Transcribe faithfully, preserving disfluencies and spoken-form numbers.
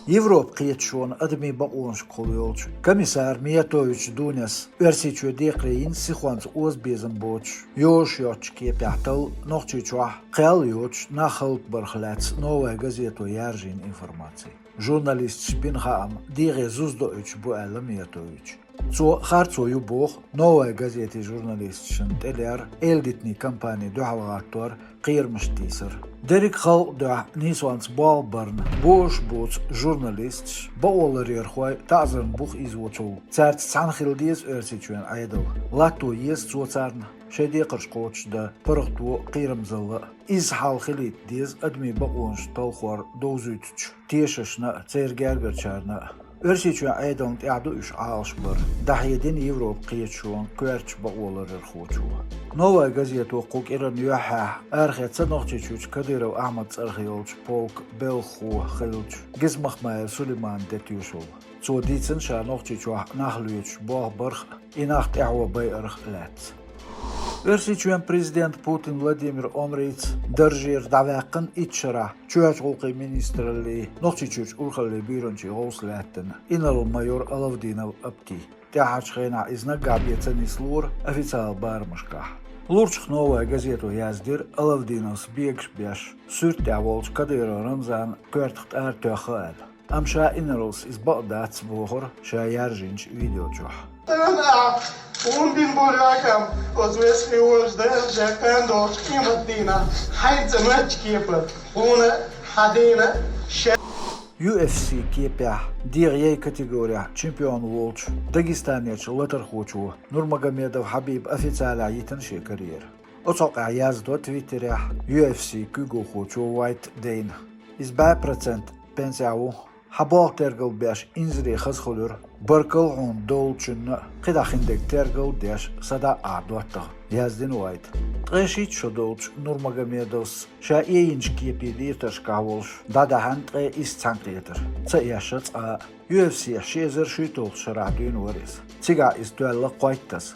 Европа кхеташонан адамийн бакъонашкахула йолчу комиссара Миятович Дунес Оьрсийчоь декхаре йина сихонца озабезам боцуш, йозуш йоцчу кепехь талла Нохчийчохь кхел йоцуш нах хӀаллакбарх лаьцна «Новая газето» яржийна информаци. Журналисташа бина хаам дегӀе зуза доуьйтуш бу аьлла Миятовича. Цо харцо ю боху «Новая газетин» журналисташна тӀелера элитни компанин дуьхьалгӀаттор, кхерамаш тийсар. Дерриг халкъан дуьхьа нийсонца болх барна, бозуш боцу журналисташ, бакъоларъярхой таӀзарна бух иза воцул. Цаьрца цхьаьна хила деза Оьрсийчоьнан Ӏедал. Латто еза цо царна шайн декхарш кхочушдан паргӀато а, кхерамзалла а. Изза хьал хилийта деза адамийн бакъонаш талхор довзуьйтучу тешашна а, церан гергарчарна а. Оьрсийчоьнан Ӏедална тӀехь ду уьш Ӏалашбар, дӀахьедина Европа кхеташонан коьртачу бакъоларъярхочо. «Новая газето» кху кӀиран юьххьехь арахецна Нохчийчуьрчу Кадыров Ахьмадан цӀарах йолчу полкан белхахо хиллачу Гизмахмаев Сулейманан де тоьшалла. Цо дийцина ша Нохчийчохь нах лоьцуш болх барх а, и нах тӀаьхьо байарх а лаьцна. Оьрсийчоьнан президента Путин Владимира омрица даржера дӀаваьккхина итт шарахь чоьхьарчу гӀуллакхийн министраллин, Нохчийчуьрчу урхаллин буьйранчин гӀовс лаьттина инарла-майор Алавдинов Апти. ТӀаьххьарчу хенахь иза наггахь бен ца нислора официалан барамашкахь. Лурчух «Новая газето» яздира, Алавдиновс бегаш беш, суьрта тӀехь волчу Кадыров Рамзанан коьртах тӀара тоьхна аьлла. Амма ша инарлас иза бакъ дац бохура ша яржийначу видео чохь. Тана а, хӀун бина бу лоькам, оцу весхий вожда, жекхен долчу къемат дийнахь, хьайца мачча кепа, хьуна, хьан дийна, ша. Ю эф си кепехь дегӀан яй категорехь чемпион волчу Дагестанерчу латархочо Нурмагомедов Хьабиба официалехь йитина шен карьера. Оцу хьокъехь яздо Твиттерехь ю эф си куьйгалхочо Уайт Дэйна. Иза бӀе процент пенсехь ву. Хьан болх тергал беш инзаре хаза хуьлура. Баркалла хьуна долчунна а, кхидӀа хиндерг тергал а деш, сан дӀа а Ӏа доттагӀа, яздина Уайта. Ткъе шийтта шо долчу Нурмагомедовс ша эйинчу кепийн лийтаршкахь волуш дӀадаьхьна ткъе исс цхьаьнакхетар, ца эшна цкъа а. Ю эф си ши эзар шуьйталгӀачу шарахь дуьйна вара иза. Цигахь иза тоьлла кхойтта таса.